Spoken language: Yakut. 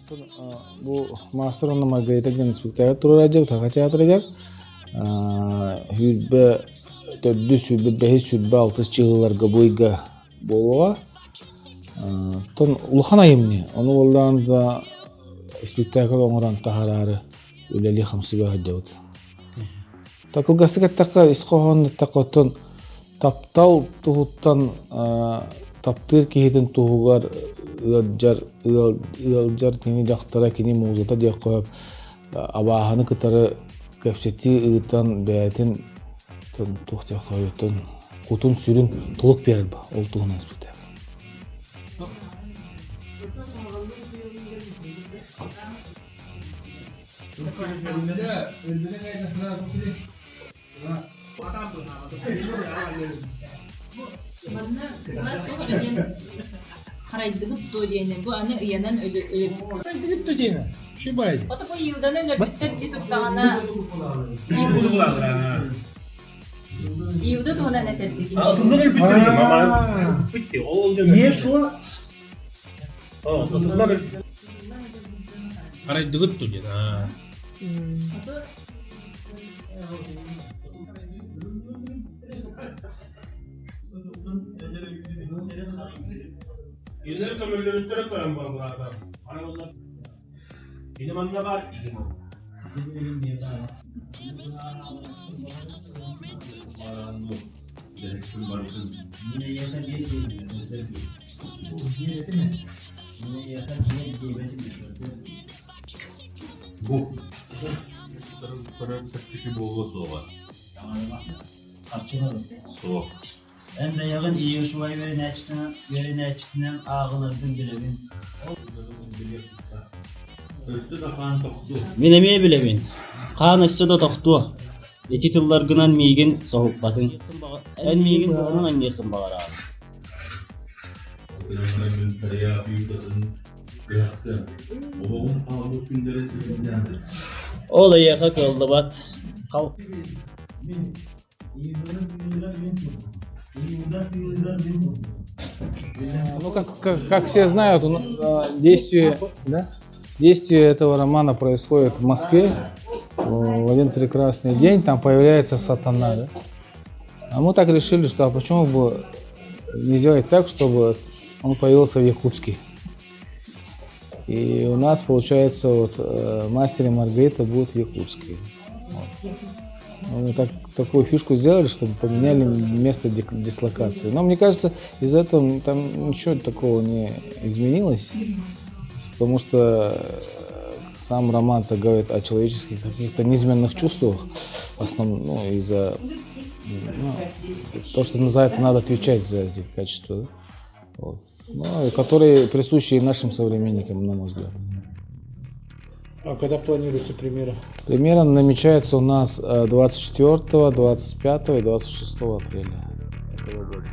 Сарсын бу Маастар уонна Маргарита диэн спектакль туруора дьэ Саха театрыгар сүүрбэ төрдүс, сүүрбэ бэһис, сүүрбэ алтыс чыһыыларга бу ыйга буолуоҕа. Оттон улахан айымньы. Ону буоллаҕына да спектакль оҥорон таһаараары үлэлии-хамсыы сылдьабыт. Кылгастык эттэххэ, ис хоһоон эттэххэ, оттон таптал туһуттан таптыыр киһитин туһугар ыалдьар ыалдьар кини дьахтара кини музыта диэххэ сөп абааһыны кытары кэпсэтии ыытан бэйэтин туох диэххэ сөбүй кутун сүрүн толук биэрэр ол туһунан спектакль. Манна туох эрэ диэн харайдыгыт дуо диэни бу аны ыйанан өлө Харайдыгыт дуо диэни? Шибай. Ото бу Иуданы өлөрбүттэр дии турдаҕына Иуда туһунан этэрдик. Иешуа Харайдыгыт дуо диэн Кинилэр көмөллөрүттэрэ тойон барбылаата. Кини манна баар Бу көрөр чэпчэки буолуо суоҕа. Суох. Эн бэйэҕин Иешуа үөрэнээччитинэн, үөрэнээччитинэн ааҕынаргын билэбин. Өссө да хаан тохтуо. Мин эмиэ билэбин. Хаан өссө да тохтуо. Ити тылларгынан миигин соһуппатыҥ. Эн миигин туһунан анньыаххын баҕараҕын. Ол эйиэхэ кыаллыбат. Хал Ну, как все знают, действие, да? Действие этого романа происходит в Москве. В один прекрасный день там появляется сатана. Да? А мы так решили, что а почему бы не сделать так, чтобы он появился в Якутске. И у нас, получается, вот «Мастер и Маргарита» будет в Якутске. Вот. Мы такую фишку сделали, чтобы поменяли место дислокации. Но мне кажется, из-за этого там ничего такого не изменилось, потому что сам роман-то говорит о человеческих каких-то низменных чувствах, в основном, ну, из-за ну, то, что за это надо отвечать, за эти качества, да? Вот. Ну, которые присущи и нашим современникам, на мой взгляд. А когда планируется премьера? Премьера намечается у нас 24, 25 и 26 апреля этого года.